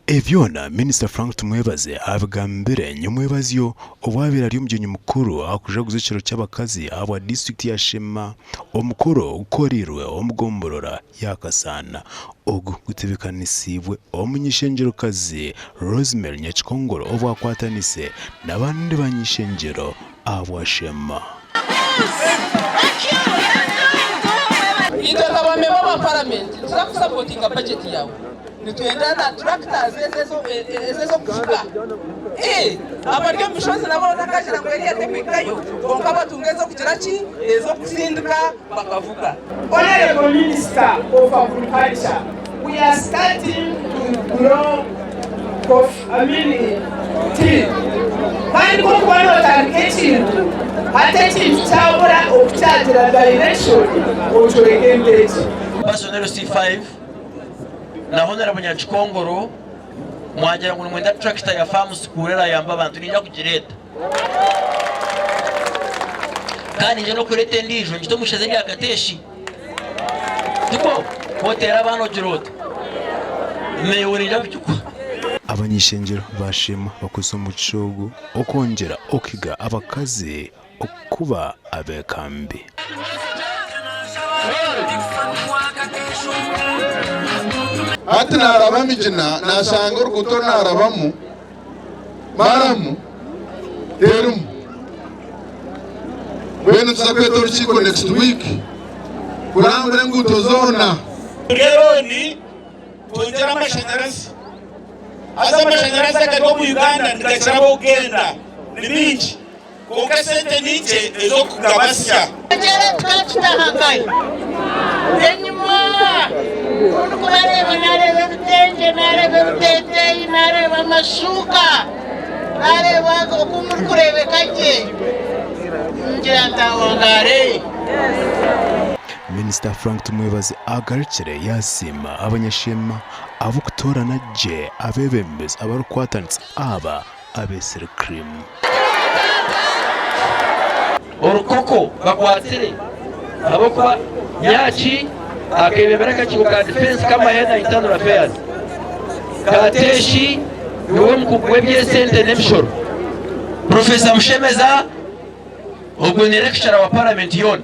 Ebi byona Minisita Frank Tumwebaze abigambire nyomwebazyo obu abaire ari omugyenyi mukuru aha kujaguza ekiro ky'abakazi ahabwa disiturikiti ya Sheema. Omukoro gukoreirwe omu gomborora ya Kasaana. Ogu gutebeekanisiibwe omuny'eishengyerokazi Rosemary Nyakikongoro obu akwatanise n'abandi bany'eishengyero ahabwa Sheema. Itwe nka ba memba ba paramenti nituza kusapotinga bajeti yaawe. Nitwenda na tractors ezo ez'okuvuga. Abari omu mishozi nabo otakagira ngu eriya tekuhikayo kwonka batunge ez'okugira ki? Ez'okusindika bakavuga. Honourable Minister of Agriculture, we are starting to grow coffee, I mean tea. Kandi ku orikuba nootandika ekintu, hati ekintu kyabura okukyagira direction, okyoreka enteegye. Personnel C5 na Honourable Nyakikongoro mwagira ngu nimwenda tractor ya farm school erayamba abantu ninja kugireeta kandi ninja n'okureeta endiijo ngite omu ishaza erya Kateshi tikwo? Ku oteera abaana ogira ota? Naiwe ninja kugikuha. Abany'eishengyero baasheema bakozesa omugisha ogu okwongyera okuhiga abakazi okuba abeekambi. Hati naaraba Migina naashanga oruguuto oru naarabamu maramu terimu. Mbwenu nituza kweta orukiiko next week kurambura enguuto zoona. Reero twongyere amashanyarazi. Haza amashanyarazi agari omu Uganda nigakira ab'okugenda, ni mingi. Kwonka esente ni nkye ez'okugabasya. Omukyara tukaba tutahagayo enyima ku ndikubareeba naareeba ebitengye, naareeba ebiteeteeyi, naareeba amashuuka, naareeba oku murikureebeka gye ngira nti awangaare. Minisita Frank Tumwebaze agarukire yaasiima abanyasheema ahabw'okutoorana gye abeebembezi abarikukwatanisa aba abeetsire Cream. Orukoko bakwatsire ahabw'okuba Nyaki akeebembera akakiiko ka Defence k'amahe na Internal Affairs. Kateshi niwe mukugu w'eby'esente n'emishoro. Professor Mushemeza ogwo ni lecturer wa Paramenti yoona.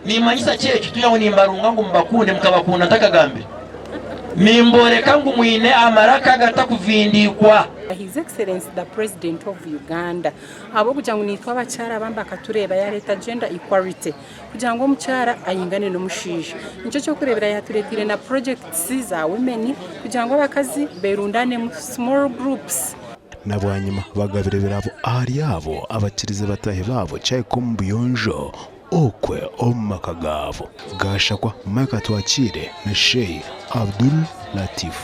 Nimmanyisa ki ekyo? Tihaho nimbarunga ngu mubakunde, mukabakunda ntakagambire. Nimboreka ngu mwine amaraka agatakuvindiikwa. His Excellency the President of Uganda ahabw'okugira ngu naitwe abakyara abamwe bakatureeba yareeta gender equality kugira ngu omukyara ayingane n'omushaija. Nikyo ky'okureebera yatureteire na projects za women kugira ngu abakazi berundanemu small groups. Na bwanyima bagabira ebirabo ahari abo abakirize bataahi baabo kyahika omu buyonjo okwe omu maka gaabo. Gashakwa Micah Twakiire na Sheikh Abdul Latif.